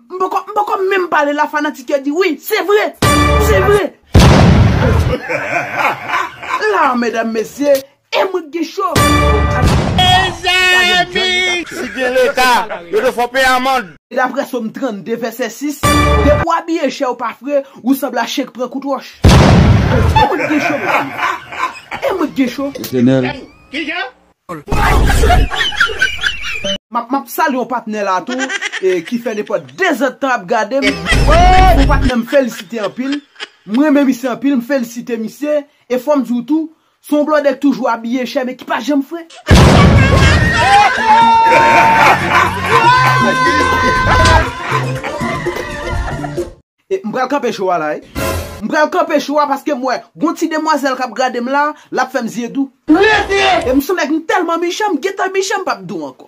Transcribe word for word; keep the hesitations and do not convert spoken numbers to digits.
M poko, m poko menm pale la, fanatik yo di wi, se vre, se vre. La, medam, mesye, e mwen k gen cho. Mezanmi! Si gen leta, yo te fò peye amann. E daprè Sòm trannde, vèsè sis, depi w abiye chè ou pa fre, ou sanble a chen k pran kout wòch. E mwen k gen cho, medam. E mwen k gen cho. Etènèl. M ap, m ap salye yon patnè la tou, e, ki fè nenpòt de zèdtan ap gade m. Yon patnè m felisite anpil. M renmen misye anpil, m felisite misye. E fò m di w tou, se yon blòdè k toujou abiye chè, men ki pa janm fre. E, m pral kanpe cho a la, wi. M pral kanpe cho a paske m wè gon ti demwazèl k ap gade m la, l ap fè m zye dou. E m se nèg, m tèlman mechan, m gentan mechan, m p ap dou ankò.